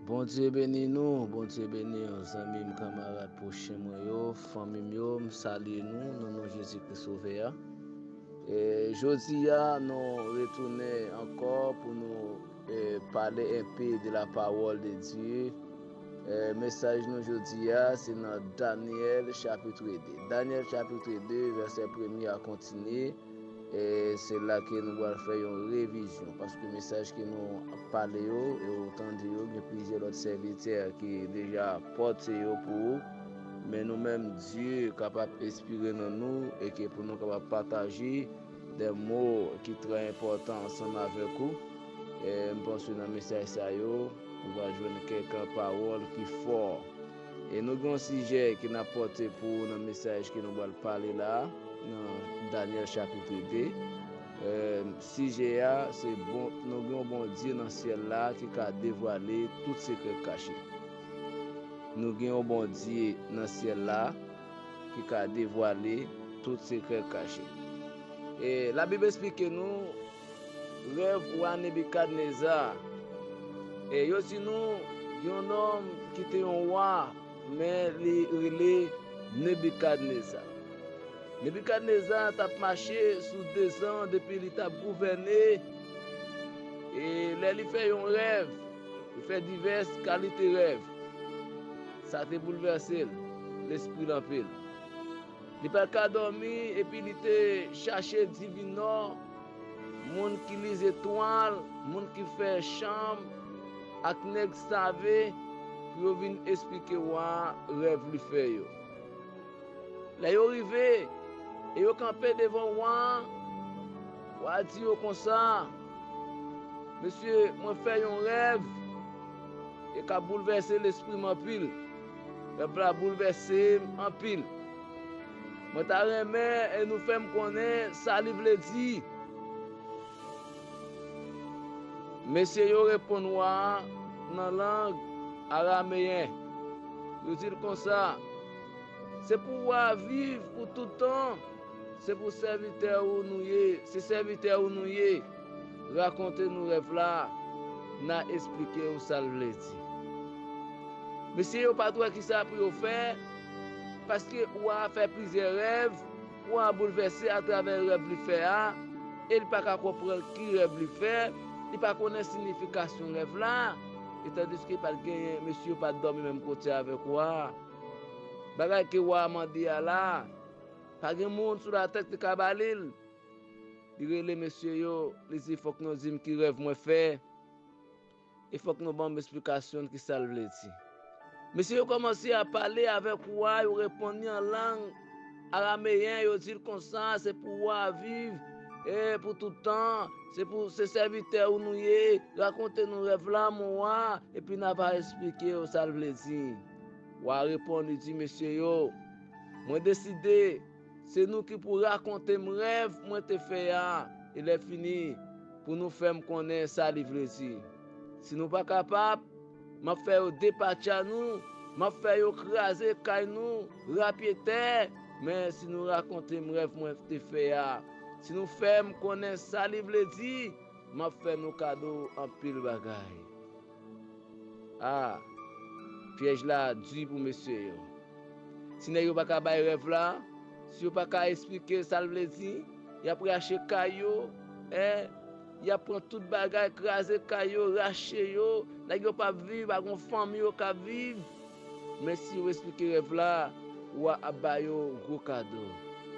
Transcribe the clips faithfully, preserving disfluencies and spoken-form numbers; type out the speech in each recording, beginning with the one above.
Bondye beni nou, Bondye beni zanmi m, kanmarad, pwochen mwen yo, fanmi m yo, m salye nou nan non Jezi Kris Sovè a. E jodi a, nou retounen ankò pou nou e, pale enpe de la parole de Dieu. E, mesaj nou jodi a, se nan Danyèl chapit de. Danyèl chapit de, vèsè premye a kontinye. E se la ke nou pral fè yon revizyon, paske mesaj ke nou ap pale yo e ou tande yo, gen plizyè lòt sèvitè ki deja pote yo pou ou. Men nou menm, Dye kapab enspire nan nou e ke pou nou kapab pataje de mo ki trè enpòtan ansanm avèk ou. E m panse nan mesaj sa yo, ou va jwenn kèk pawòl ki fò. E nou gen yon sijè ke n ap pote pou ou nan mesaj ke nou pral pale la, nan Danyèl chapit de. E, sijè a, se bon, nou gen yon Bondye nan syèl la ki ka devwale tout sekrè kache. Nou gen yon Bondye nan syèl la ki ka devwale tout sekrè kache. E Labib esplike nou rèv wa Nebikadneza. E yo di nou, yon nonm ki te yon wa, men li rele Nebikadneza. Nebikadneza t ap mache sou dezan depi li t ap gouvène. E lè li fè yon rèv, li fè divès kalite rèv. Sa te boulvèse l, lespri l anpil. Li pa t ka dòmi, epi li te chache divinò, moun ki li zetwal, moun ki fè chanm, ak nèg save, pou yo vin esplike wa a rèv li fè yo. Lè yo rive, e yo kanpe devan wa a, wa a di yo konsa, "Mesye, mwen fè yon rèv e k ap boulvèse lespri m anpil. Rèv la boulvèse m anpil. Mwen ta renmen e nou fè m konnen sa li vle di." Mesye yo reponn wa a nan lang arameyen. Yo di l konsa, "Se pou wa a viv pou tout tan, se pou sèvitè ou nou ye, se sèvitè ou nou ye. Rakonte nou rèv la, n a esplike w sa l vle di." Mesye yo pa t wè kisa pou yo fè, paske wa a fè plizyè rèv, wa a boulvèse atravè rèv li fè a, e li pa ka konprann ki rèv li fè, li pa konnen siyifikasyon rèv la, e tandiske pa t genyen, mesye yo pa t dòmi menm kote avèk wa a. Bagay ke wa a mande a la, pa gen moun sou latè ki ka ba li l. Li rele mesye yo, li di, "Fòk nou di m ki rèv mwen fè, e fòk nou ban m esplikasyon ki sa l vle di." Mesye yo kòmanse ap pale avèk wa a, yo reponn li an lang arameyen, yo di l konsa, "Se pou wa a viv e pou tout tan, se pou, se sèvitè ou nou ye, rakonte nou rèv la, mon wa, epi n a va esplike w sa l vle di." Wa a reponn, li di, "Mesye yo, mwen deside, se nou ki pou rakonte m rèv mwen te fè a, e lè fini, pou nou fè m konnen sa li vle di. Si nou pa kapab, m ap fè yo depatcha nou, m ap fè yo kraze kay nou, rapye tè, men si nou rakonte m rèv mwen te fè a, si nou fè m konnen sa li vle di, m ap fè nou kado anpil bagay." A, pyèj la di pou mesye yo. Si nèg yo pa ka bay rèv la, si yo pa ka esplike sa l vle di, y ap rache kay yo, en, y ap pran tout bagay, kraze kay yo, rache yo, nèg yo p ap viv, pa gon fanmi yo k ap viv. Men si yo esplike rèv la, wa ap ba yo gwo kado.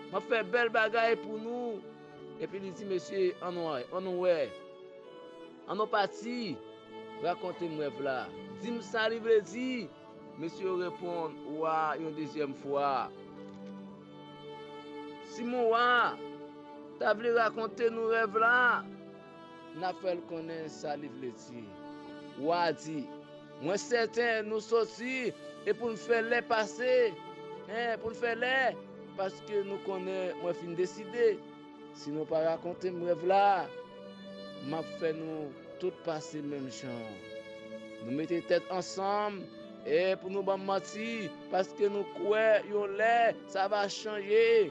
M ap fè bèl bagay pou nou. Epi li di, "Mesye, ann wè, ann wè. Ann nou pati, rakonte m rèv la. Di m sa li vle di." Mesye yo reponn wa a yon dezyèm fwa, "Si mon wa ta vle rakonte nou rèv la, n a fè l konnen sa li vle di." Wa a di, "Mwen sèten nou soti e pou n fè lè pase, en, pou n fè lè, paske nou konnen mwen fin deside. Si nou pa rakonte m rèv la, m ap fè nou tout pase menm jan. Nou mete tèt ansanm e pou nou ban m manti, paske nou kwè yon lè sa va chanje.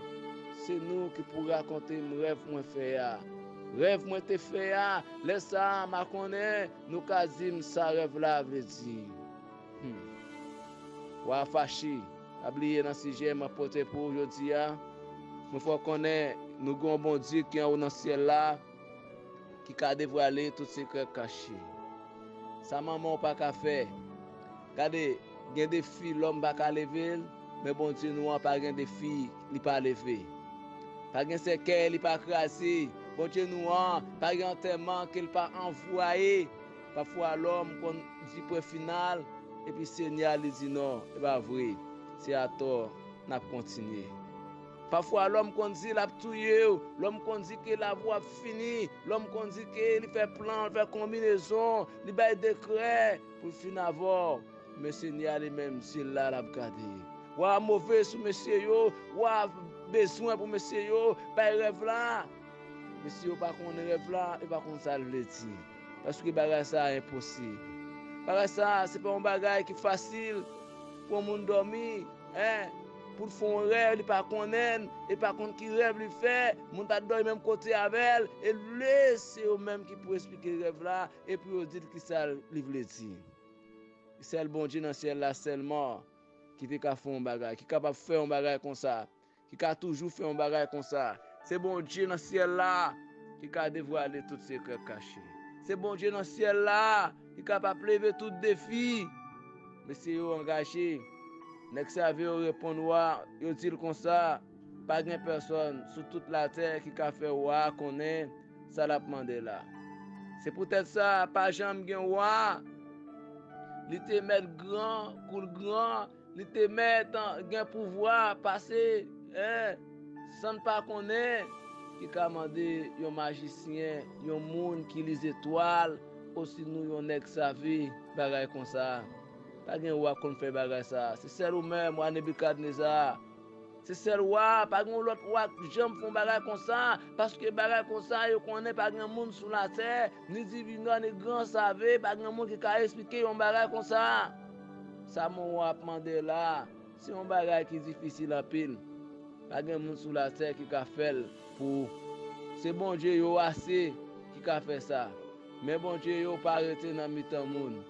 Se nou ki pou rakonte m rèv mwen fè a." Rèv mwen te fè a, lè sa a, m a konnen, nou ka di m sa rèv la vle di. Hmm. Wa a fache, pa bliye nan sijè m ap pote pou ou jodi a, mwen fè w konnen nou gen yon Bondye ki anwo nan syèl la, ki ka devwale tout sekrè kache. Sa manman w pa ka fè. Gade, gen defi lòm pa ka leve l, men Bondye nou an pa gen defi li pa leve. Pa gen sèkèy li pa kraze. Bondye nou an pa gen antèman ke l pa anvwaye. Pafwa lòm konn di pwen final, epi Senyè a li di non, e pa vre. Se atò n ap kontinye. Pafwa lòm konn di l ap touye w, lòm konn di ke lavi w ap fini, lòm konn di ke li fè plan, li fè konbinezon, li bay dekrè pou l fin avè w. Men Senyè a li menm, zye l la, l ap gade. Wa a move sou mesye yo, wa a bezwen pou mesye yo bay rèv la. Mesye yo pa konnen rèv la, yo pa konn sa l vle di. Paske bagay sa a enposib. Bagay sa a, se pa yon bagay ki fasil pou yon moun dòmi, en, pou l fè yon rèv, li pa konnen l, li pa konn ki rèv li fè, moun pa t dòmi menm kote avè l, e l vle se yo menm ki pou esplike rèv la, e pou yo di l kisa li vle di. Sèl Bondye nan syèl la sèlman ki te ka fè yon bagay, ki kapab fè yon bagay konsa, ki ka toujou fè yon bagay konsa. Se Bondye nan syèl la ki ka devwale tout sekrè kache. Se Bondye nan syèl la ki kapab leve tout defi. Mesye yo angaje. Nèg save yo reponn wa, yo di l konsa, pa gen pèsòn sou tout latè ki ka fè wa a konnen sa l ap mande la. Se poutèt sa, pa janm gen wa. Li te mèt gran, kou l gran, li te mèt gen pouvwa pase, en, san n pa konnen, ki ka mande yon majisyen, yon moun ki li zetwal, osinon yon nèg save, bagay konsa. Pa gen wa k konn fè bagay sa. Se sèl ou menm, wa Nebikadneza. Se sèl wa, pa gen yon lòt wa k janm fè yon bagay konsa, paske bagay konsa, yo konnen pa gen moun sou latè, ni divinò, ni gran save, pa gen moun ki ka esplike yon bagay konsa. Sa mon wa ap mande la, se yon bagay ki difisil anpil. Pa gen moun sou latè ki ka fè l pou ou. Se Bondye yo ase ki ka fè sa. Men Bondye yo pa rete nan mitan moun.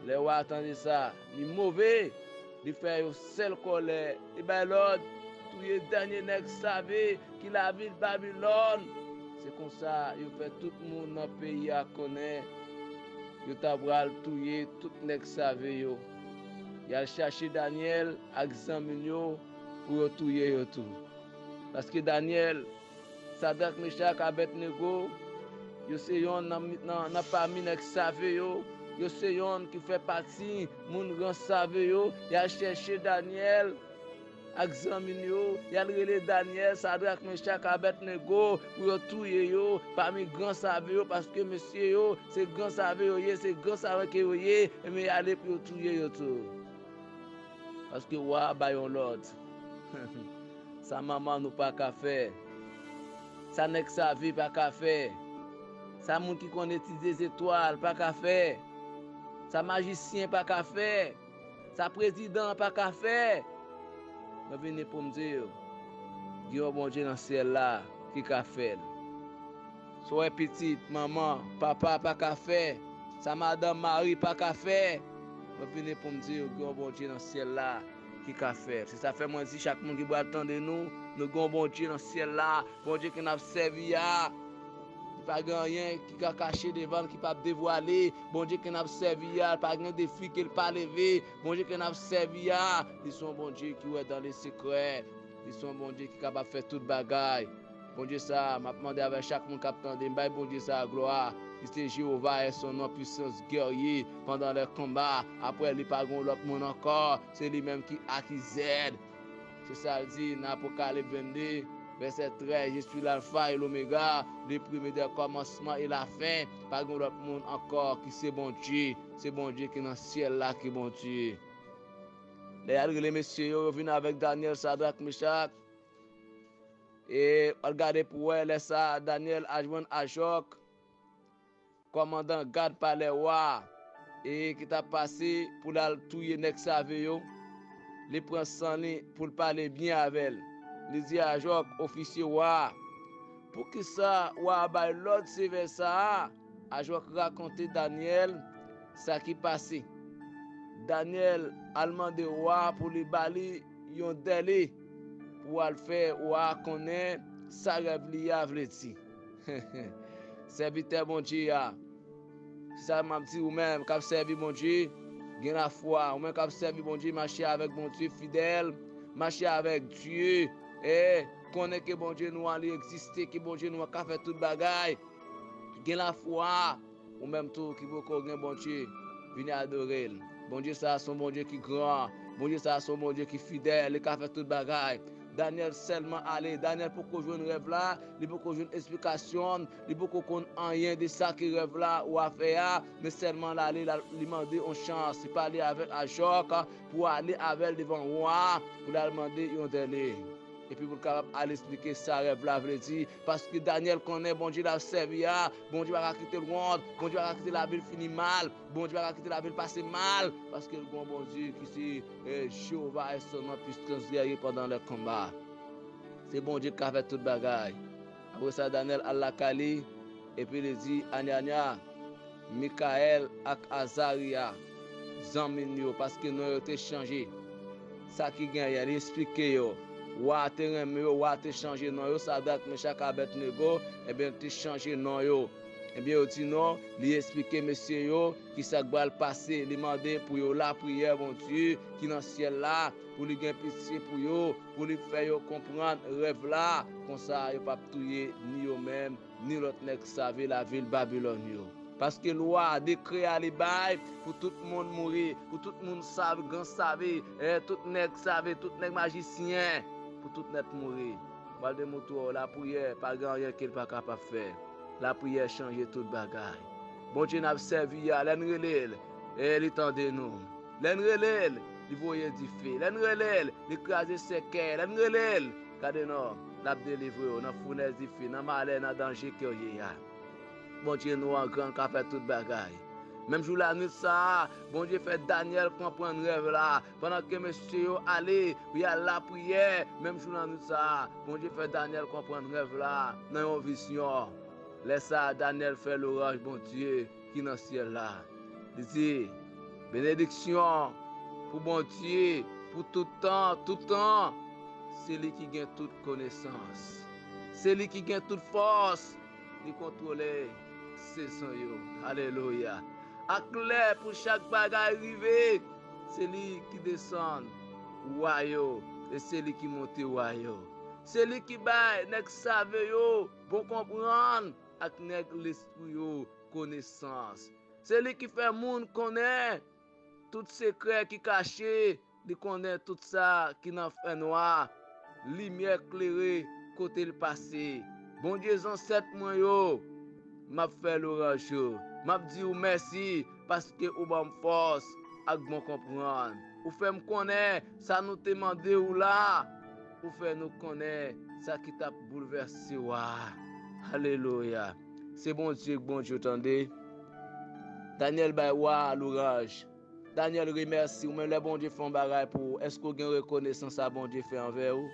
Lè wa a tande sa, li move, li fè yon sèl kòlè, li bay lòd, touye dènye nèg save ki lavil Babilòn. Se konsa, yo fè tout moun nan peyi a konnen yo ta pral touye tout nèg save yo. Y al chache Danyèl ak zanmi l yo pou yo touye yo tou. Paske Danyèl, Sadrak, Mechak, Abèdnego, yo se yonn nan, nan, nan pami nèg save yo, yo se yonn ki fè pati moun gran save yo, y al chèche Danyèl ak zanmi l yo, y al rele Danyèl, Sadrak, Mechak, Abèdnego pou yo touye yo pami gran save yo, paske mesye yo, se gran save yo ye, se gran save ke yo ye, ebyen y ale pou yo touye yo tou. Paske wa a bay yon lòd. Sa manman nou pa ka fè. Sa nèg save pa ka fè. Sa moun ki konn etidye zetwal pa ka fè. Sa majisyen pa ka fè. Sa prezidan an pa ka fè. Mwen vini pou m di w, gen yon Bondye nan syèl la ki ka fè l. Sa w wè pitit, manman, papa pa ka fè, sa madanm, mari pa ka fè, mwen vini pou m di w, gen yon Bondye nan syèl la ki ka fè l. Se sa fè mwen di chak moun ki pral tande nou, nou gen yon Bondye nan syèl la, Bondye ke n ap sèvi a. Li pa gen anyen ki ka kache devan l, ki p ap devwale. Bondye ke n ap sèvi a, pa gen defi ke l pa leve. Bondye ke n ap sèvi a, li se yon Bondye ki wè dans les secrets. Li se yon Bondye ki kapab fè tout bagay. Bondye sa a, m ap mande avèk chak moun k ap tande m, bay Bondye sa a glwa. Li se Jewova est son nom, puissance, guerrier pendant les combats. Apre li pa gen lòt moun ankò, se li menm ki A ki Z. Se sa l di nan Apokalip vennde, vèsè trèz, Je suis l'alpha et l'oméga, le premier des commencements et la fin. Pa gen lòt moun ankò ki se Bondye. Se Bondye ki nan syèl la ki Bondye. Lè y al rele mesye yo, yo vin avèk Danyèl, Sadrak, Mechak. E w al gade pou wè, lè sa a, Danyèl al jwenn Ajòk, kòmandan gad palè wa a, e ki t ap pase pou l al touye nèg save yo. Li pran san li pou l pale byen avè l. Li di Ajòk, ofisye wa a, Poukisa wa a bay lòd sevè sa a? Ajòk rakonte Danyèl sa ki pase. Danyèl al mande wa a pou li ba li yon dèle pou al fè wa a konnen sa rèv li a vle di. Sèvitè Bondye a, se sa m ap di ou menm k ap sèvi Bondye, gen lafwa. Ou menm k ap sèvi Bondye, mache avèk Bondye fidèl, mache avèk Dye. E konnen ke Bondye nou an, li egziste, ke Bondye nou an ka fè tout bagay. Gen lafwa. Ou menm tou ki poko gen Bondye, vini adore l. Bondye sa a se yon Bondye ki gran. Bondye sa a se yon Bondye ki fidèl. Li ka fè tout bagay. Danyèl sèlman ale. Danyèl poko jwenn rèv la. Li poko jwenn esplikasyon. Li poko konn anyen de sa ki rèv la wa a fè a. Men sèlman l ale, l al, li mande yon chans. Li pale avèk Ajòk pou ale avè l devan wa a, pou l al mande yon dèle. Epi pou l kapab al esplike sa rèv la vle di. Paske Danyèl konnen Bondye l ap sèvi a, Bondye pa ka kite l wont, Bondye pa ka kite lavi l fini mal, Bondye pa ka kite lavi l pase mal, paske l gen yon Bondye ki se, eh, Jewova, est son nom, puissance guerrier pendant les combats. Se Bondye k ka fè tout bagay. Apre sa, Danyèl al lakay li, epi li di Ananya, Mikayèl ak Azarya, zanmi n yo, paske non yo te chanje. Sa ki genyen, li esplike yo. Wa a te renmen yo, wa a te chanje non yo, Sadrak, Mechak, Abèdnego, ebyen, li te chanje non yo. Ebyen, yo di non, li esplike mesye yo ki sa k pral pase. Li mande pou yo lapriyè Bondye ki nan syèl la, pou li gen pitye pou yo, pou li fè yo konprann rèv la. Konsa, yo p ap touye ni yo menm, ni lòt nèg save lavil Babilòn yo. Paske lwa a, dekrè a li bay pou tout moun mouri, pou tout moun save, gran save, eh, tout nèg save, tout nèg majisyen, pou tout nèt mouri. Mwen demontre w, lapriyè pa gen anyen ke l pa kapab fè. Lapriyè chanje tout bagay. Bondye n ap sèvi a, lè n rele l, eh, li tande nou. Lè n rele l, li voye dife. Lè n rele l, li kraze sèkèy. Lè n rele l, gade non, l ap delivre w nan founèz dife, nan malè, nan danje ke w ye a. Bondye nou an gran, l ka fè tout bagay. Menm jou lannuit sa a, Bondye fè Danyèl konprann rèv la. Pandan ke mesye yo ale pou y al lapriyè, menm jou lannuit sa a, Bondye fè Danyèl konprann rèv la nan yon vizyon. Lè sa a, Danyèl fè lwanj Bondye ki nan syèl la. Li di, Benediksyon pou Bondye pou tout tan, tout tan. Se li ki gen tout konesans. Se li ki gen tout fòs. Li kontwole sezon yo. Alelouya. Ak lè pou chak bagay rive, se li ki desann wa yo, e se li ki monte wa yo. Se li ki bay nèg save yo bon konprann ak nèg lespri yo konesans. Se li ki fè moun konnen tout sekrè ki kache, li konnen tout sa ki nan fènwa. Limyè klere kote l pase. Bondye zansèt mwen yo, m ap fè lwanj ou. M ap di ou mèsi paske ou ban m fòs ak bon konprann. Ou fè m konnen sa nou te mande ou la. Ou fè nou konnen sa ki t ap boulvèse wa a. Alelouya. Se Bondye k Bondye, tande. Danyèl bay wa a lwanj. Danyèl remèsi ou, men lè Bondye fè yon bagay pou ou, èske w gen rekonesans a Bondye fè anvè ou?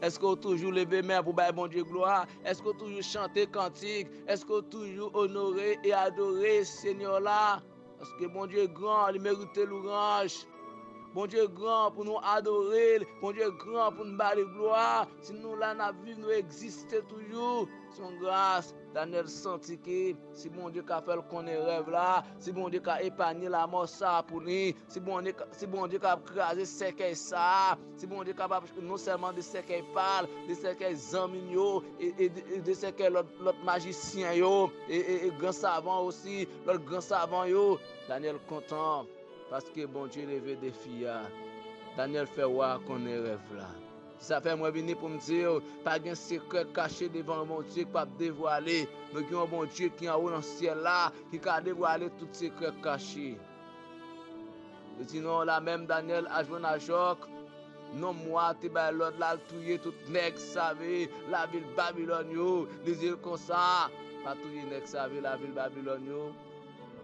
Èske w toujou leve men pou bay Bondye glwa? Èske w toujou chante kantik? Èske w toujou onore e adore Senyè la? Paske Bondye gran, li merite lwanj. Bondye gran pou nou adore l. Bondye gran pou nou ba li glwa. Si nou la, n ap viv, nou egziste toujou. Se yon gras. Danyèl santi ke si Bondye ka fè l konnen rèv la, si Bondye ka epanye lamò sa a pou li, si Bondye ka, si Bondye ka kraze sèkèy sa a, si Bondye kapab non sèlman de sèkèy pa l, de sèkèy zanmi n yo, e, e, e de sèkèy lòt, lòt majisyen yo, e, e, e gran savan osi, lòt gran savan yo, Danyèl kontan, paske Bondye leve defi a. Danyèl fè wa a konnen rèv la. Se sa fè mwen vini pou m di w, pa gen sekrè k kache devan yon Bondye k p ap devwale. Nou gen yon Bondye ki anwo nan syèl la, ki ka devwale tout sekrè k kache. Li di non, lamenm Danyèl al jwenn Ajòk, nonm wa a te bay lòd la, al touye tout nèg save lavil Babilòn yo. Li di l konsa, pa touye nèg save lavil Babilòn yo.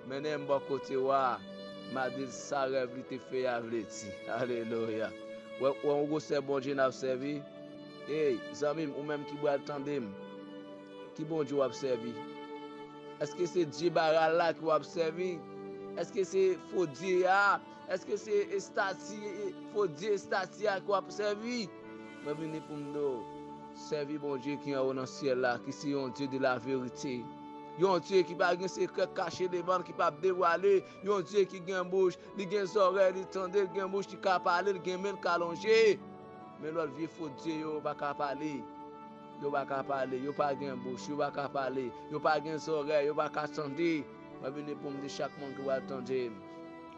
Mennen m bò kote wa a, m a di l sa rèv li te fè a vle di. Alelouya. Wè, wè yon gwosè Bondye n ap sèvi. Ey, zanmi m, ou menm ki pral tande m, Ki Bondye w ap sèvi? Èske se dye Baal la ki w ap sèvi? Èske se fo dye a? Èske se estati, fo dye estati a ki w ap sèvi? Mwen vini pou m di w, sèvi Bondye ki anwo nan syèl la, ki se yon Dye de la verite. Yon Dye ki pa gen sekrè k kache devan l, ki p ap devwale. Yon Dye ki gen bouch, li gen zòrèy, li tande, li gen bouch, li ka pale, li gen men, li ka lonje. Men lòt vye fo dye yo pa ka pale. Yo pa ka pale, yo pa gen bouch, yo pa ka pale, yo pa gen zòrèy, yo pa ka tande. Mwen vini pou m di chak moun ki pral tande m,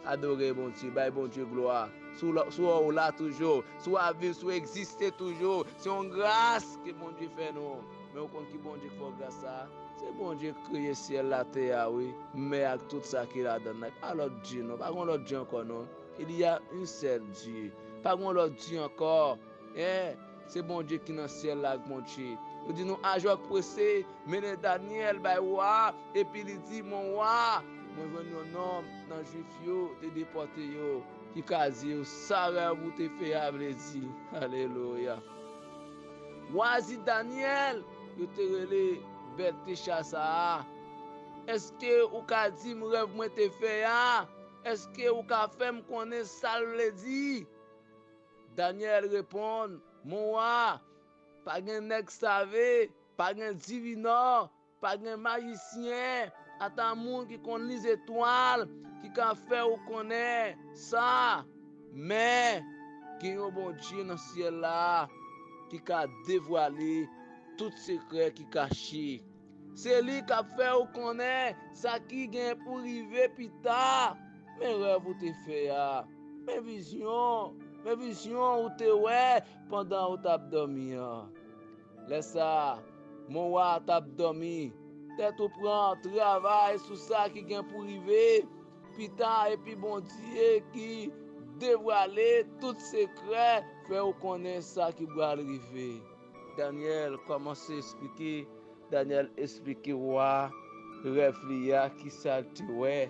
adore Bondye, bay Bondye glwa. Si w la, si w la toujou, si w ap viv, si w egziste toujou, se yon gras ke Bondye fè nou. Men ou konn ki Bondye k fè w gras sa a? Se Bondye k kreye syèl la, tè a, wi, mè ak tout sa ki ladan l la. Pa lòt dye non, pa gen lòt dye ankò non. Il y a un seul Dieu. Pa gen lòt dye ankò. En, se Bondye ki nan syèl la ak Bondye. Yo di nou, Ajòk prese mennen Danyèl bay wa a, epi li di, Mon wa, mwen jwenn yon nonm nan Jwif yo te depòte yo, ki ka di w sa rèv ou te fè a vle di. Alelouya. Wa a di Danyèl, yo te rele Bèltechasa a, èske ou ka di m rèv mwen te fè a? Èske ou ka fè m konnen sa l vle di? Danyèl reponn, Mon wa, pa gen nèg save, pa gen divinò, pa gen majisyen, ata moun ki konn li zetwal, ki ka fè ou konnen sa. Men, gen yon Bondye nan syèl la ki ka devwale tout sekrè ki kache. Se li k ap fè ou konnen sa ki gen pou rive pita. Men rèv ou te fè a. Men vizyon, men vizyon ou te wè pandan ou t ap dòmi an. Lè sa a, mon wa t ap dòmi. Tèt ou pran, travay sou sa ki gen pou rive pita, epi Bondye ki devwale tout sekrè fè ou konnen sa ki pral rive. Danyèl kòmanse esplike, Danyèl esplike wa a rèv li a, kisa l te wè,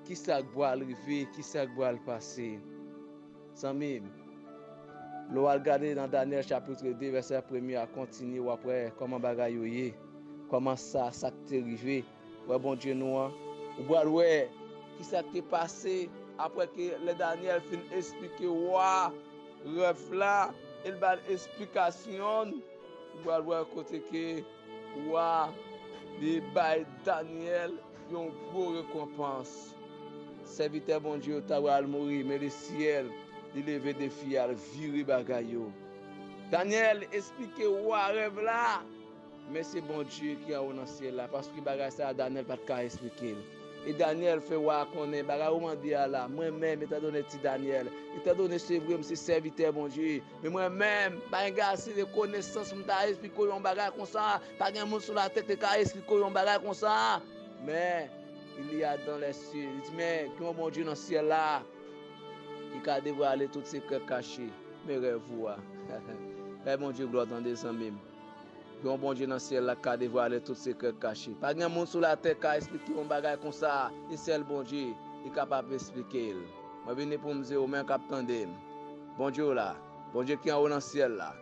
kisa k pral rive, kisa k pral pase. Zanmi m, lè w al gade nan Danyèl chapit de, vèsè premye a, kontinye, w ap wè kòman bagay yo ye, kòman sa, sa k te rive. Wè Bondye nou an, ou pral wè kisa k te pase apre ke lè Danyèl fin esplike wa a rèv la, e l ba l esplikasyon l, ou pral wè kote ke wa a, li bay Danyèl yon gwo rekonpans. Sèvitè Bondye yo ta pral mouri, men lesyèl, li leve defi a, l vire bagay yo. Danyèl esplike wa a rèv la, men se Bondye ki anwo nan syèl la, paske bagay sa a Danyèl pa t ka esplike l. E Danyèl fè wa a konnen bagay ou mande a la, mwen menm, etandone ti Danyèl, etandone se vre m se sèvitè Bondye, men mwen menm, pa gen ase de konesans pou m ta esplike w yon bagay konsa, pa gen moun sou latè ki te ka esplike w yon bagay konsa. Men, il y a dans les cieux, li di, men gen yon Bondye nan syèl la ki ka devwale tout sekrè kache. Men rèv ou a. Bay Bondye glwa, tande, zanmi m. Gen yon Bondye nan syèl la k ka devwale tout sekrè k kache. Pa gen moun sou latè k ka esplike yon bagay konsa. Yon sèl Bondye, li kapab esplike l. Mwen vini pou m di w, ou menm k ap tande m, Bondye w la, Bondye ki anwo nan syèl la,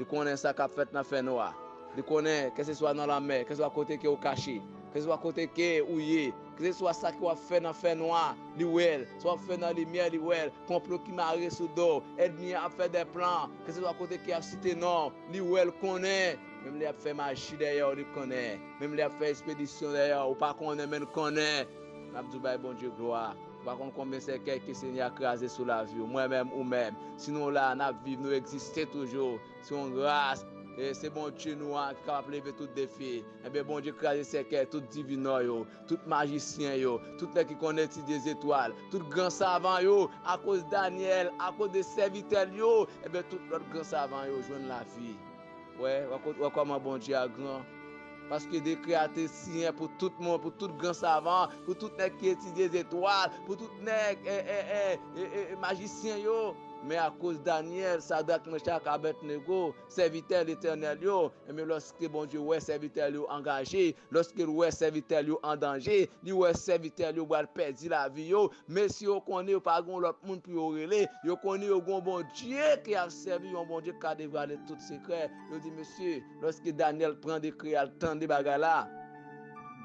li konnen sa k ap fèt nan fènwa. Li konnen, kèseswa nan lanmè, kèseswa kote ke ou kache, kèseswa kote ke ou ye, kèseswa sa ke w ap fè nan fènwa, li wè l. Sa w ap fè nan limyè, li wè l. Konplo ki mare sou do w, ènmi an ap fè de plan, kèseswa kote ke y ap site non w, li wè l, konnen. Menm lè y ap fè maji dèyè w, li konnen. Menm lè y ap fè espedisyon dèyè w, ou pa konnen, men l konnen. N ap di w bay Bondye glwa. Ou pa konn konbyen sèkèy ke Senyè a kraze sou lavi w, mwen menm, ou menm. Si nou la, n ap viv, nou egziste toujou. Se yon gras. E se Bondye nou an ki kapab leve tout defi. Ebyen, Bondye kraze sèkèy tout divinò yo, tout majisyen yo, tout nèg ki konn etidye zetwal, tout gran savan yo, akoz Danyèl, akoz de sèvitè l yo, ebyen, tout lòt gran savan yo jwenn lavi. Wè, wè ko-, wè kòman Bondye a gran. Paske dekrè a te siyen pou tout moun, pou tout gran savan, pou tout nèg ki etidye zetwal, pou tout nèg, e, e, e, e, e, majisyen yo. Men akoz Danyèl, Sadrak, Mechak, Abèdnego, sèvitè Letènèl yo, ebyen, lòske Bondye wè sèvitè l yo angaje, lòske l wè sèvitè l yo an danje, li wè sèvitè l yo pral pèdi lavi yo, mesye yo konnen yo pa gen lòt moun pou yo rele, yo konnen yo gen yon Bondye ke y ap sèvi, yon Bondye k ka devwale tout sekrè. Yo di, mesye, lòske Danyèl pran dekrè a, l tande bagay la,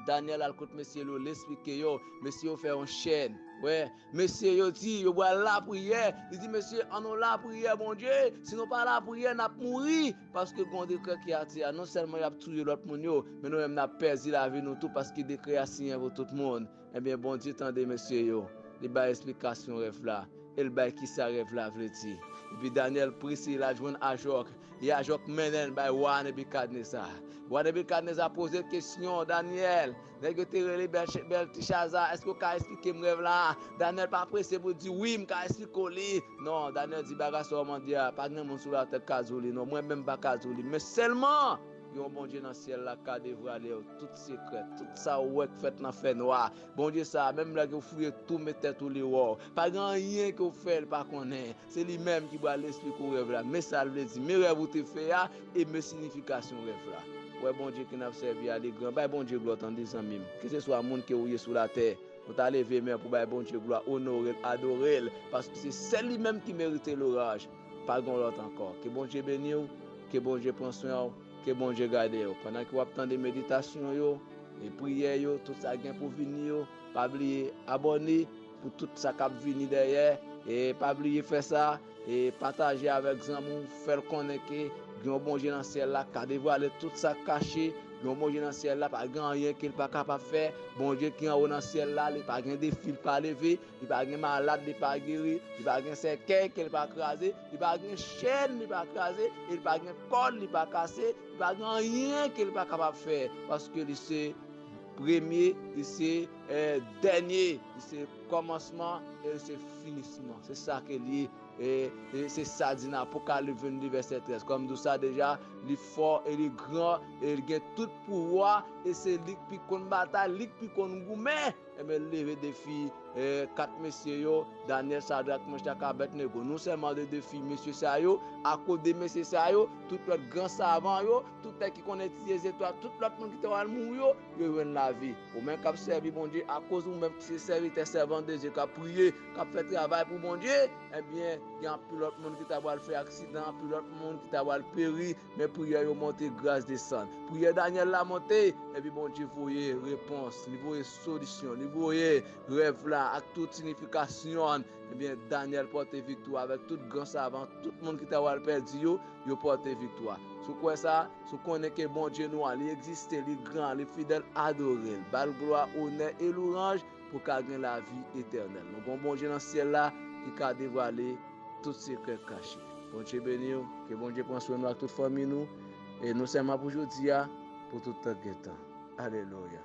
Danyèl al kot mesye yo, l esplike yo, mesye yo fè yon chèn. Wè, mesye yo di, yo pral lapriyè. Li di, mesye, ann nou lapriyè, Bondye. Si nou pa lapriyè, n ap mouri. Paske gen yon dekrè ki atè a. Non sèlman y ap touye lòt moun yo, men nou menm n ap pèdi lavi nou tou, paske dekrè a siyen pou tout moun. Ebyen, Bondye tande mesye yo. Li bay esplikasyon rèv la. E l bay kisa rèv la vle di. Epi Danyèl prese, l al jwenn Ajòk. E Ajòk mennen l bay wa Nebikadneza. Wa Nebikadneza poze l kesyon, Danyèl, nèg yo te rele Bèlche-, Bèltichaza, èske w ka esplike m rèv la? Danyèl pa prese pou l di, wi, m ka esplike w li. Non, Danyèl di, bagay sa w mande a, pa gen moun sou latè k ka di w li, non, mwen menm m pa ka di w li. Men sèlman, gen yon Bondye nan syèl la k ka devwale w tout sekrè, tout sa w wè k fèt nan fènwa. Bondye sa a, menm lè ke w fouye tou, met tèt ou li wè w. Pa gen anyen ke w fè, l pa konnen. Se li menm ki pral esplike w rèv la. Men sa l vle di, men rèv ou te fè a, e men siyifikasyon rèv la. Wè Bondye ke n ap sèvi a, li gran. Bay Bondye glwa, tande, zanmi m. Keseswa moun ke ou ye sou latè, ou ta leve men pou bay Bondye glwa, onore l, adore l, paske se sèl li menm ki merite loraj. Pa gen lòt ankò. Ke Bondye beni w, ke Bondye pran swen w, ke Bondye gade w. Pandan ke w ap tande meditasyon yo, e priyè yo, tout sa gen pou vini yo, pa bliye abòne pou tout sa k ap vini dèyè. E pa bliye fè sa, e pataje avèk zanmi w, fè l konnen ke gen yon Bondye nan syèl la k ka devwale tout sa k kache. Gen yon Bondye nan syèl la, pa gen anyen ke l pa kapab fè. Bondye ki anwo nan syèl la, li pa gen defi l pa leve, li pa gen malad li pa geri, li pa gen sèkèy ke l pa kraze, li pa gen chèn li pa kraze, e li pa gen kòd li pa kase, li pa gen anyen ke l pa kapab fè, paske li se premye, li se, eh, dènye, li se kòmansman e li se finisman. Se sa ke l ye. E, e se sa di nan Apokalis vennde vèsè trèz. Kòm m di w sa deja, li fò e li gran, e li gen tout pouvwa, e se li k pi konn batay, li k pi konn goumen. Ebyen, leve defi, eh, kat mesye yo, Danyèl, Sadrak, Mechak, Abèdnego. Nou sèlman de defi mesye sa yo, akoz de mesye sa yo, tout lòt gran savan yo, tout nèg ki konn etidye zetwal, tout lòt moun ki te pral mouri yo, yo jwenn lavi. Ou menm k ap sèvi Bondye, akoz ou menm ki se sèvitè, sèvant de Dye, k ap priye, k ap fè travay pou Bondye, ebyen, gen anpil lòt moun ki ta pral fè aksidan, anpil lòt moun ki ta pral peri, men priyè yo monte, gras desann. Priyè Danyèl la monte, epi Bondye voye repons, li voye solisyon, li voye rèv la ak tout siyifikasyon. Ebyen, Danyèl pòte viktwa avèk tout gran savan, tout moun ki ta pral pèdi yo, yo pòte viktwa. Si w kwè sa, si w konnen ke Bondye nou an, li egziste, li gran, li fidèl, adore l, ba l glwa, onè e louwanj pou w ka gen lavi etènèl. Nou gen yon Bondye nan syèl la ki ka devwale tout sekrè kache. Bondye beni w, ke Bondye pran swen nou ak tout fanmi nou, e nou sèlman pou jodi a, pou tout tan gen tan. Alelouya.